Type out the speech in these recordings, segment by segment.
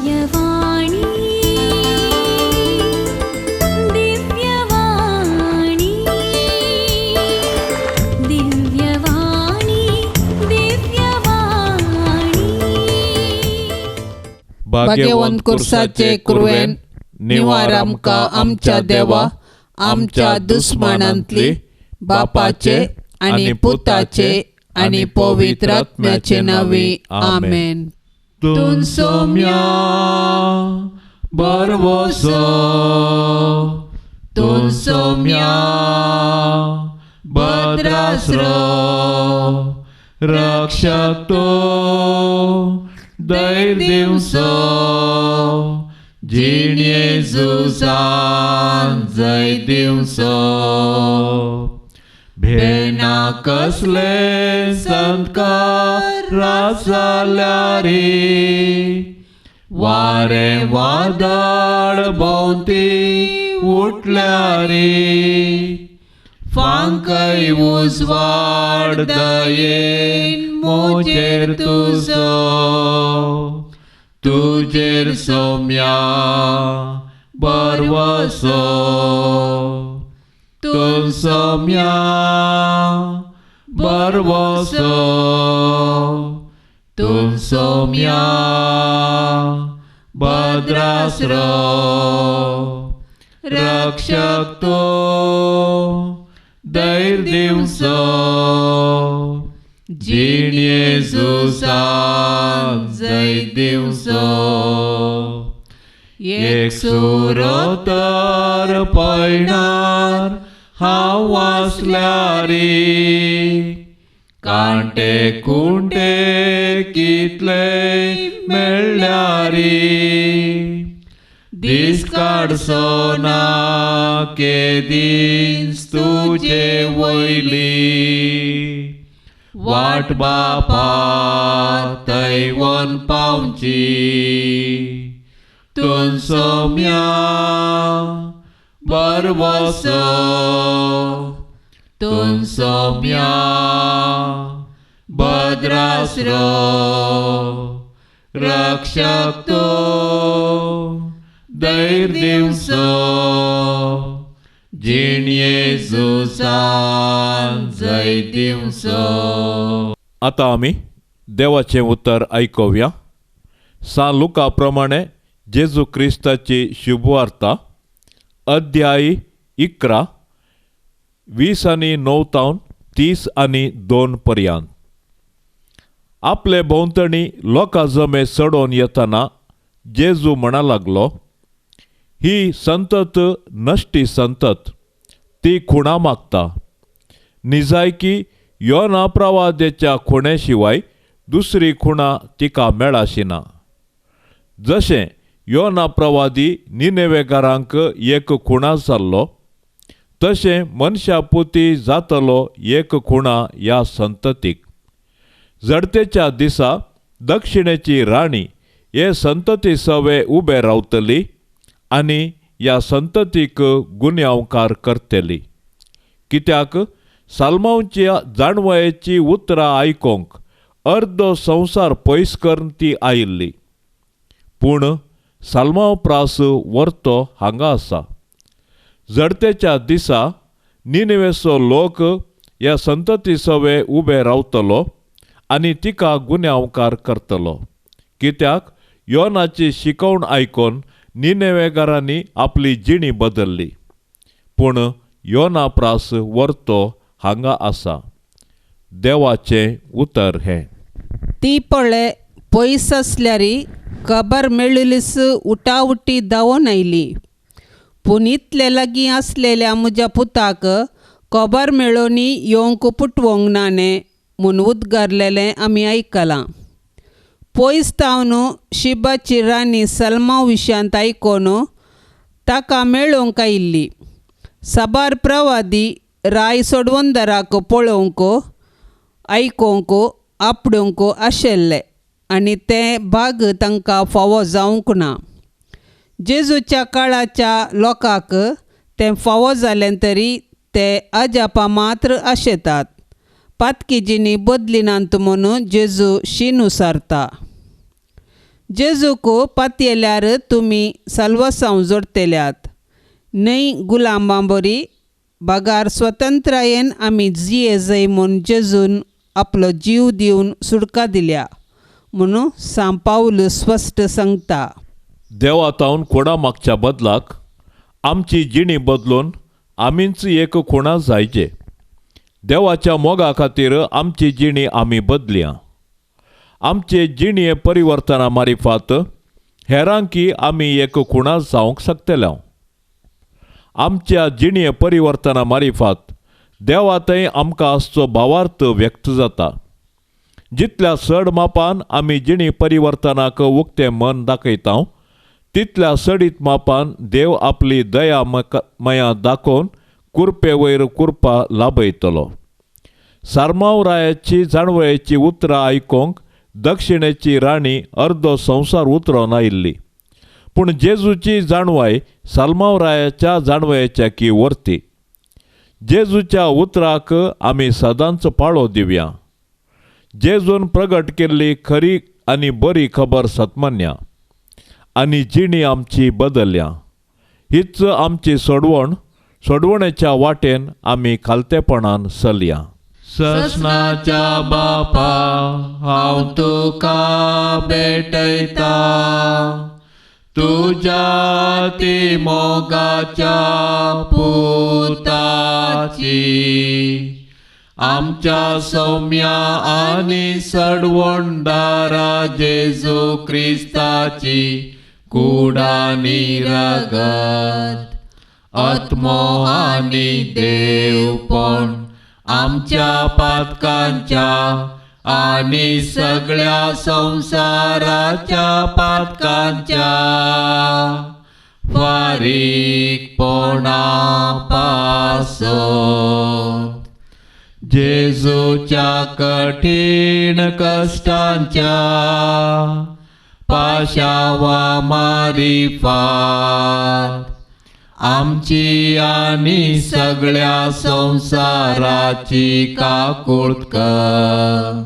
दिव्यवाणी दिव्यवाणी दिव्यवाणी दिव्यवाणी. भाग्यवंत कुर्साचे कुरवेन निवार आमकां आमच्या देवा आमच्या दुस्मानांतली बापाचे आनी पुताचे आनी पवित्र आत्म्याचे नांवी आमेन. तूं सोम्या बरवसो, तूं सोम्या भद्रास्रो, रक्षक तो धैर्य दिवसो, जिणे झुजान जय दिवसो. भेना कसले संतकार जाल्यारी, वारें वादळ भोंवती उठल्यारी, फांकय उजवाड दयेन म्हजेर तुजो, तुजेर सोम्या बरवसो, तूं सोम्या बरवसो, तूं सोम्या भद्रास्रो, रक्षक तो धैर्य दिवसो, जिणे झुजान जय दिवसो. एक सुरो तर पयणार हांव आसल्यारी, कांटे कुंटे कितले मेळ्ळ्यारी, दीस काडचो ना केदींच तुजे वयली, वाट बापा थंय वन पावची, तूं सोम्या बरवसो, तूं सोम्या भद्रास्रो, रक्षक तो धैर्य दिवसो, जिणे झुजान जय दिवसो. आतां आमी देवाचें उतर आयकुया. सान लुका प्रमाणे जेजू क्रिस्ताची शुभवार्ता, अध्याय 11, 29 तावन 32 पर्यंत. आपले भोंवतणी लोकां जमे चडोवन येतना जेजू म्हणा लागलो, ही संतत नश्टी संतत, ती खुणा मागता. निजायकी योना प्रवाद्याच्या खुणे शिवाय दुसरी खुणा तिका मेळाशिना. जशें योना प्रवादी निनेवेगारांक एक खुणा जाल्लो, तशें मनशा पुती जातलो एक खुणा ह्या संततीक. जडतेच्या दिसा दक्षिणेची राणी हे संतती सवे उबे रावतली आनी ह्या संततीक गुन्यांवकार करतली. कित्याक साल्मांवच्या जाणवयेची उतरां आयकोंक अर्दो संवसार पयस करून ती आयिल्ली, पूण साल्मांव प्रास वर्तो हांगा आसा. जडतेच्या दिसा निनेवेचो लोक ह्या संतती सवे उबे रावतलो आनी तिका गुन्यांवकार करतलो. कित्याक योनाची शिकवण आयकून निनेवेगारांनी आपली जिणी बदल्ली, पूण योना प्रास वर्तो हांगा आसा. देवाचें उतर हें. ती पळे पयस आसल्यारी खबर मेळिल्लीच उटाउटी धांवून आयली. पूण इतले लागीं आसलेल्या म्हज्या पुताक खबर मेळोनी येवंक पुटवंक ना न्हे म्हूण उद्गारलेलें आमी आयकलां. पयस तावन शिबाची राणी सलमा विशयांत आयकून ताका मेळोवंक आयिल्ली. साबार प्रवादी राय सोडवंदराक पळोवंक आयकोंक आपडोवंक आशिल्ले आनी तें भाग तांकां फावो जावंक ना. जेजूच्या काळाच्या लोकांक तें फावो जालें तरी ते अजापां मात्र आशेतात. पातकीजींनी बदलिनात म्हणून जेजू शीन उसारता. जेजूक पातयेल्यार तुमी साल्वासांव जोडटेल्यात न्हय गुलामां बरी बगार स्वतंत्रायेन आमी जिये जाय म्हूण जेजून आपलो जीव दिवन सुटका दिल्या म्हणून सांव पावल स्पश्ट सांगता. देवा तावन खुणा मागच्या बदलाक आमची जिणी बदलून आमीच एक खुणा जायचे. देवाच्या मोगा खातीर आमची जिणी आमी बदलया. आमचे जिणये परिवर्तना मारिफात हेरांकी आमी एक खुणा जावंक शकतले. आमच्या जिणये परिवर्तना मारिफात देवा थंय आमकां आसचो भावार्थ व्यक्त जाता. जितल्या चड मापान आमी जिणी परिवर्तनाक उक्तें मन दाखयता तितल्या चडीत मापान देव आपली दया मया दाखोवन कुरपे वयर कुरपा लाभयतलो. सारमाव रायाची जाणवयेची उतरां आयकोंक दक्षिणेची राणी अर्दो संवसार उतरोन आयिल्ली, पूण जेजूची जाणवाय सालमाव रायाच्या जाणवयेच्या की वर्ती. जेजूच्या उतराक आमी सदांच पाळो दिवया. जेजून प्रगट केल्ली खरी आनी बरी खबर सतमान्या आनी जिणी आमची बदलल्या. हीच आमची सोडवण. सोडवणेच्या वाटेन आमी खालतेपणान चलया. ससनाच्या बापा हांव तुका भेटयता, तुज्या ती मोगाच्या पुताची, आमच्या सौम्या आनी सडवणदारा जेजू क्रिस्ताची कूड आनी रगत, आत्मो आनी देवपण आमच्या पातकांच्या आनी सगळ्या संवसाराच्या पातकांच्या फारीकपणा पासत जेजूच्या कठीण कश्टांच्या पाशावा मारिफात आमची आनी सगळ्या संवसाराची काकूळत कर.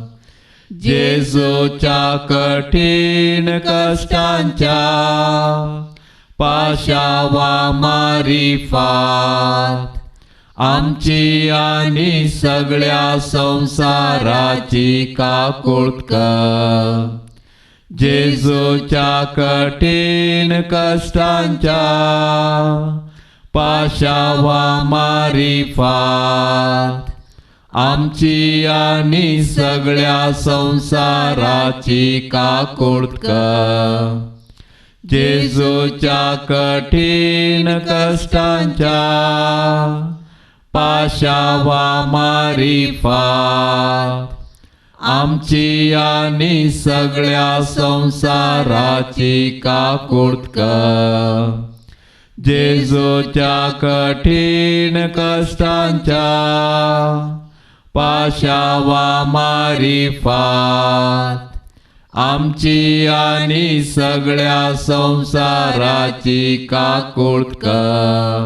जेजूच्या कठीण कश्टांच्या पाशावा मारिफात आमची आनी सगळ्या संवसाराची काकूळत कर. जेजूच्या कठीण कश्टांच्या पाशावा मारिफात आमची आनी सगळ्या संवसाराची काकूळत कर. जेजूच्या कठीण कश्टांच्या पाशावा मारिफात आमची आनी सगळ्या संवसाराची काकूळत कर. जेजूच्या कठीण कश्टांच्या पाशावा मारिफात आमची आनी सगळ्या संवसाराची काकूळत कर.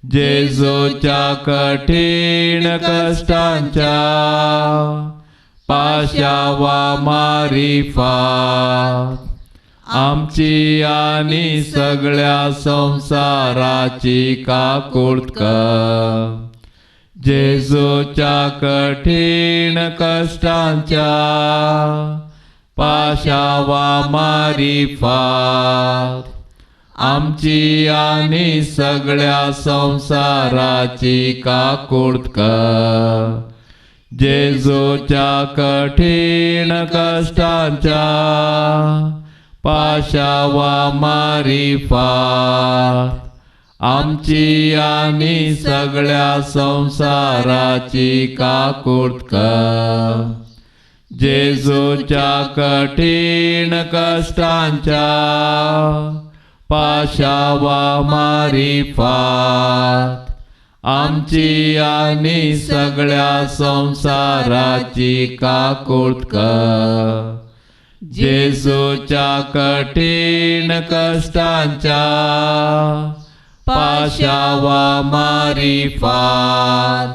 जेजूच्या कठीण कश्टांच्या पाशावा मारिफात आमची आनी सगळ्या संवसाराची काकूळत कर. जेजूच्या कठीण कश्टांच्या पाशावा मारिफात आमची आनी सगळ्या संवसाराची काकूळत कर. जेजूच्या कठीण कश्टांच्या पाशावा मारिफात आमची आनी सगळ्या संवसाराची काकूळत कर. जेजूच्या कठीण कश्टांच्या पाशावा मारिफात आमची आनी सगळ्या संवसाराची काकूळत कर. जेजूच्या कठीण कश्टांच्या पाशावा मारिफात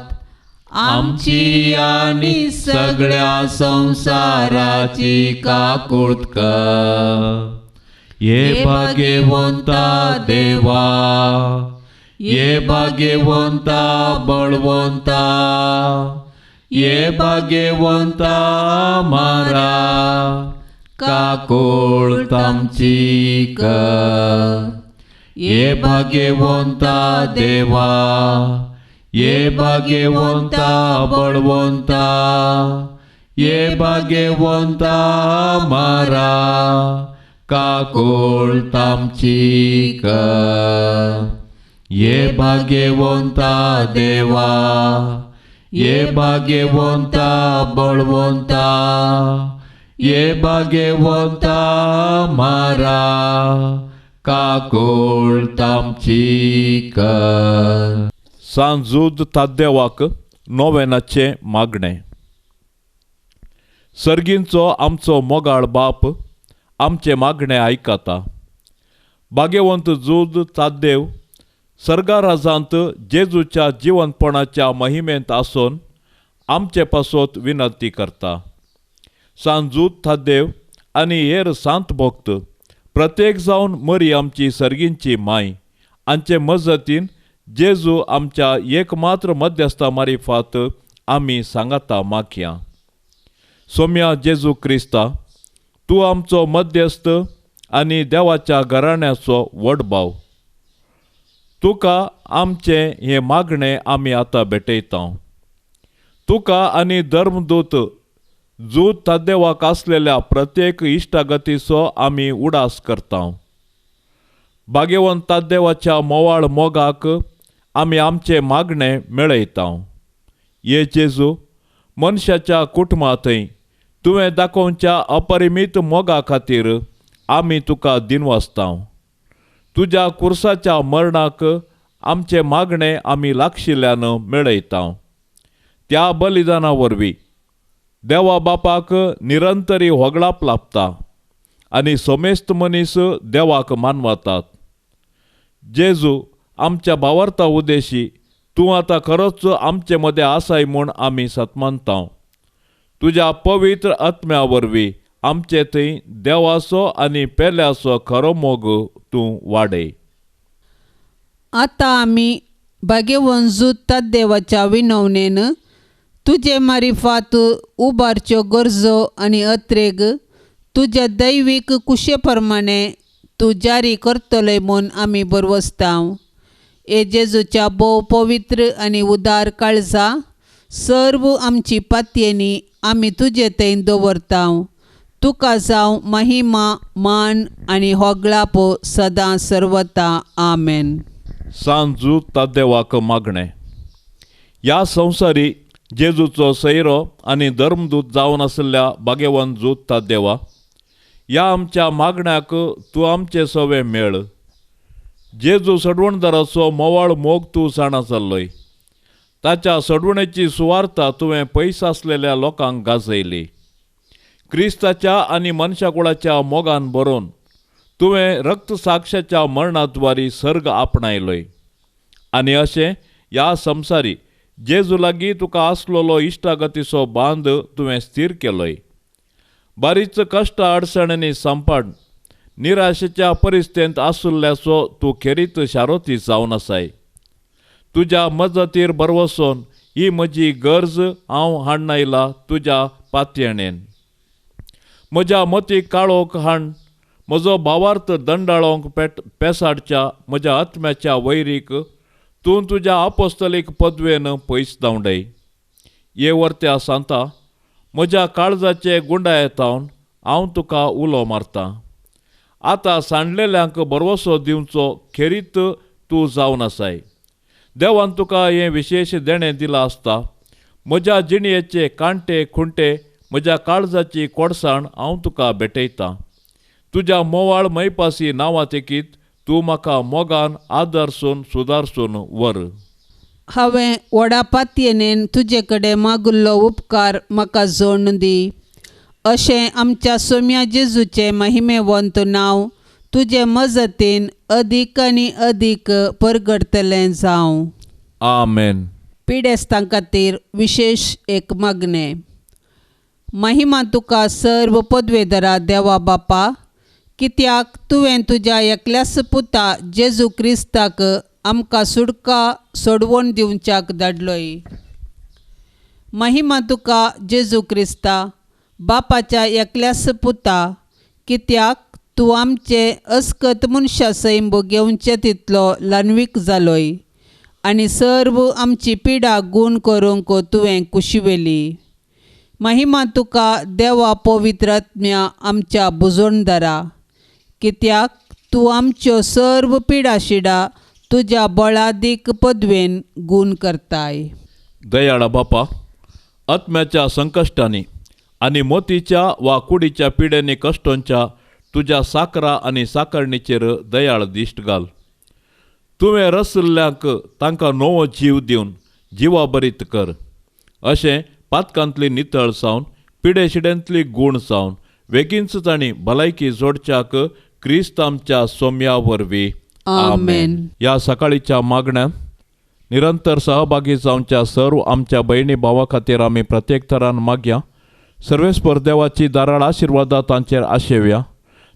आमची आनी सगळ्या संवसाराची काकूट कर. ये भाग्यवंता देवा, ये भाग्यवंता बळवंता, ये भाग्यवंता मारा काकूट आमची कर. ये भाग्यवंता देवा, ये भाग्यवंता बळवंता, ये भाग्यवंता मारा काकूट आमची कर. ये भाग्यवंता देवा, ये भाग्यवंता बळवंता, ये भाग्यवंता मारा काकूट आमची कर. सांजूद ताद्देवाक नोवेनाचें मागणें. सर्गींचो आमचो मोगाळ बाप आमचें मागणें आयकता. भाग्यवंत जूद ताद्देव सर्गाराजांत जेजूच्या जिवनपणाच्या महिमेंत आसून आमचे पासत विनंती करता. सांजूद ताद्देव आनी हेर सांत भक्त प्रत्येक जावन मरी आमची सर्गींची माय आमचे मजतीन जेजू आमच्या एकमात्र मध्यस्था मारिफात आमी सांगाता मागया. सोम्या जेजू क्रिस्ता, तूं आमचो मध्यस्थ आनी देवाच्या घराण्याचो व्हड भाव. तुका आमचें हें मागणें आमी आतां भेटयता. तुका आनी धर्मदूत जूद ताद्देवाक आसलेल्या प्रत्येक इश्टागतीचो आमी उडास करता. भाग्यवंत ताद्देवाच्या मोवाळ मोगाक आमी आमचें मागणें मेळयता. ये जेजू, मनशाच्या कुटुंबांतय तुवें दाखोवच्या अपरिमीत मोगा खातीर आमी तुका दिनवासता. तुज्या कुर्साच्या मरणाक आमचें मागणें आमी लागशिल्ल्यान मेळयता. त्या बलिदाना वरवीं देवा बापाक निरंतरी होगळाप लाभता आनी समेस्त मनीस देवाक मानवतात. जेजू, आमच्या भावार्था उद्देशी तूं आतां खरोच आमचे मदें आसाय म्हूण आमी सतमानता. तुज्या पवित्र आत्म्या वरवीं आमचे थंय देवाचो आनी पेल्याचो खरो मोग तूं वाडय. आतां आमी भाग्यवंत जूद ताद्देवाच्या विनवणेन तुजे मारिफात उबारच्यो गरजो आनी अत्रेग तुज्या दैवीक कुशे प्रमाणे तूं जारी करतलोय म्हूण आमी बरवसता. हे जेजूच्या भोव पवित्र आनी उदार काळजा सर्व आमची पातयेनी आमी तुजे थंय दवरता. तुका जावं महिमा, मान आनी होगळाप सदां सर्वता. आमेन. सांजू ताद्देवाक मागणें. ह्या संवसारी जेजूचो सैरो आनी धर्मदूत जावन आशिल्ल्या भाग्यवंत जूद ताद्देवा, ह्या आमच्या मागण्याक तूं आमचें सवें मेळ. जेजू सडवणदाराचो मोवाळ मोग तूं जाणा जाल्लोय. ताच्या सडवणेची सुवार्ता तुवें पयस आसलेल्या लोकांक गाजयली. क्रिस्ताच्या आनी मनशाकुळाच्या मोगान भरून तुवें रक्तसाक्षाच्या मरणाद्वारी सर्ग आपणायलोय. आनी अशें ह्या संवसारी जेजू लागीं तुका आसलेलो इश्टागतीचो बांद तुवें स्थीर केलोय. बारीच कश्ट अडचण्यांनी सांपाड निराशेच्या परिस्थितींत आशिल्ल्याचो तूं खेरीत शारोती जावन आसाय. तुज्या मजतीर भरवसून ही म्हजी गरज हांव हाडून आयला तुज्या पातयेणेन. म्हज्या मतीक काळोख हाड, म्हजो भावार्थ दंडाळोंक पेसाडच्या म्हज्या आत्म्याच्या वैरीक तूं तुज्या आपोस्तलीक पदवेन पयस धांवडय. ये वर्त्या सांता, म्हज्या काळजाचे गुंडायेतावन हांव तुका उलो मारता. आतां सांडलेल्यांक भरवसो दिवचो खेरीत तूं जावन आसाय. देवान तुका हें विशेश देणें दिलां आसता. म्हज्या जिणयेचे कांटे खुंटे, म्हज्या काळजाची कोडसाण हांव तुका भेटयतां. तुज्या मोवाळ मैपासी नांवां तेकीत तूं म्हाका मोगान आदर्सून सुदारसून व्हर. हांवें व्हडा पातयेनेन तुजे कडेन मागिल्लो उपकार म्हाका जोडून दी. अशें आमच्या सोम्या जेजूचें महिमेवंत नांव तुजे मजतीन अदीक आनी अदीक परगटतलें जावं. आमेन. पिडेस्तां खातीर विशेश एक मागणें. महिमा तुका सर्व पदवेधरा देवा बापा, कित्याक तुवें तुज्या एकल्याच पुता जेजू क्रिस्ताक आमकां सुटका सोडवण दिवच्याक धाडलोय. महिमा तुका जेजू क्रिस्ता बापाच्या एकल्याच पुता, कित्याक तूं आमचे अस्कत मनशा सैंब घेवचे तितलो ल्हानवीक जालोय आनी सर्व आमची पिडा गूण करूंक तुवें कुशिवेली. महिमा तुका देवा पवित्र आत्म्या आमच्या बुजोणदारा, कित्याक तूं आमच्यो सर्व पिडा शिडा तुज्या बळादीक पदवेन गूण करताय. दयाळा बापा, आत्म्याच्या संकश्टांनी आनी मोतीच्या वा कुडीच्या पिड्यांनी कश्टांच्या तुज्या साकरा आनी साकरणीचेर दयाळ दिश्ट घाल. तुवें रसल्ल्यांक तांकां नवो जीव दिवन जिवाबरीत कर. अशें पातकांतली नितळ जावन पिडेशिड्यांतली गूण जावन वेगींच तांणी भलायकी जोडच्याक क्रिस्त आमच्या सोम्या वरवीं आमेन. ह्या सकाळीच्या मागण्यांत निरंतर सहभागी जावच्या सर्व आमच्या भयणी भावा खातीर आमी प्रत्येक थरान मागया. सर्वेस्पर देवाची दाराळ आशिर्वादा तांचेर आशेवया.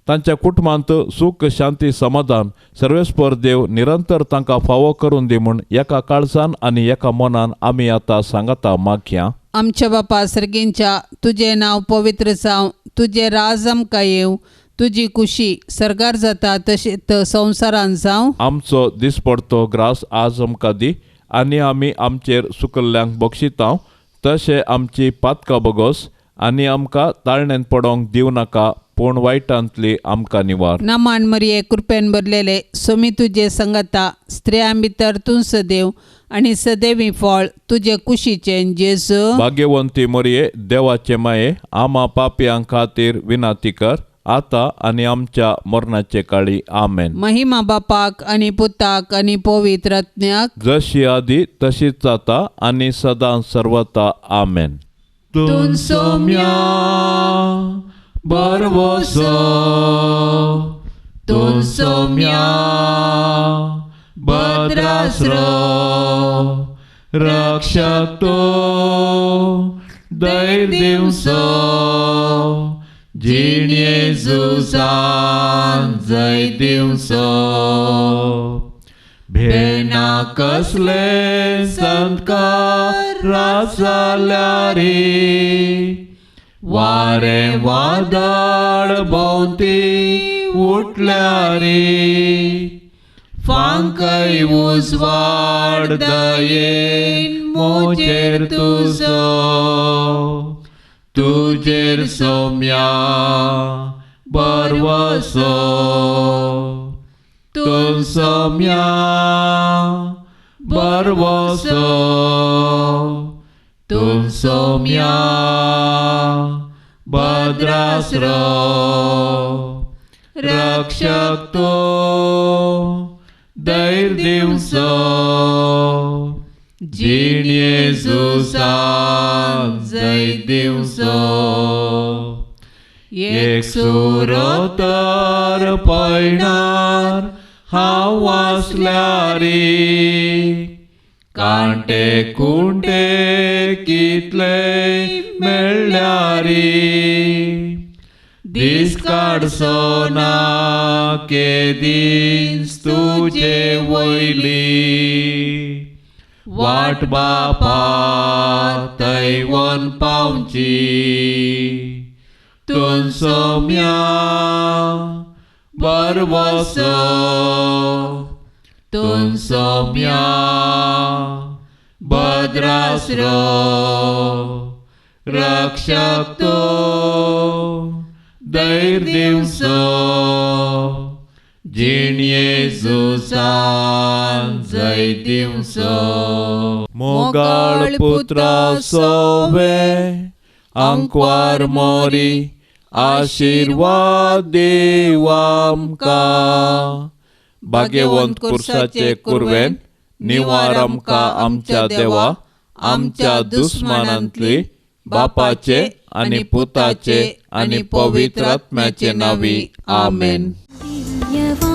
तांच्या कुटुंबांत सूख शांती समाधान सर्वेस्पर देव निरंतर तांकां फावो करून दी म्हूण एका काळजान आनी एका मनान आमी आतां सांगाता मागया. आमच्या बापा सर्गींच्या, तुजें नांव पवित्र जावं, तुजें राज आमकां येवं, तुजी कुशी सर्गार जाता तशें संवसारान जावं. आमचो दिसपडतो ग्रास आज आमकां दी आनी आमी आमचेर सुकल्ल्यांक बक्षितांव तशें आमची पातकां बगोस आनी आमकां ताळण्यांत पडोंक दिवं नाका, पूण वायटांतली आमकां निवार. नमान मरिये, कृपेन भरलेले, सोमी तुजे संगता, स्त्रियां भितर तूं सदैव आनी सदैवी फळ तुजे कुशीचें जेजू. भाग्यवंती मरिये, देवाचे माये, आमा पापयां खातीर विनंती कर आतां आनी आमच्या मरणाचे काळी. आमेन. महिमा बापाक आनी पुताक आनी पवित्र आत्म्याक, जशी आदी तशीच जाता आनी सदां सर्वता. आमेन. तूं सोम्या बरवसो, तूं सोम्या भद्रास्रो, रक्षक तूं धैर्य दिवचो, जिणे झुजान जय दिवचो. भेना कसले संस्कार जाल्यार वारें वादळ भोंवती उठल्यार फांकय उजवाड दयेन म्हजेर तुजो, तुजेर सोम्या बरवसो, तूं सोम्या बरवसो, तूं सोम्या भद्रास्रो, रक्षक तूं धैर्य दिवचो, जिणे झुजान जय दिवचो. एक सुरो तर पयणार हांव आसल्यार कांटे कुंटे कितले मेळ्ळ्यार दीस काडचो ना केदींच तुजे वयली वाट बापा थंय वन पावची, तूं सोम्या बरवसो, तूं सोम्या भद्रास्रो, रक्षक तूं धैर्य दिवचो, जिणे झुजान जय दिवचो. मोगाळ पुत्रा सोवे आंकवार मोरी आशिर्वाद देव आमकां. भाग्यवंत कुर्साचे कुर्वेन निवार आमकां आमच्या देवा आमच्या दुस्मानांतली बापाचे आनी पुताचे आनी पवित्र आत्म्याचे नांवी. आमेन. दिव्यवाणी.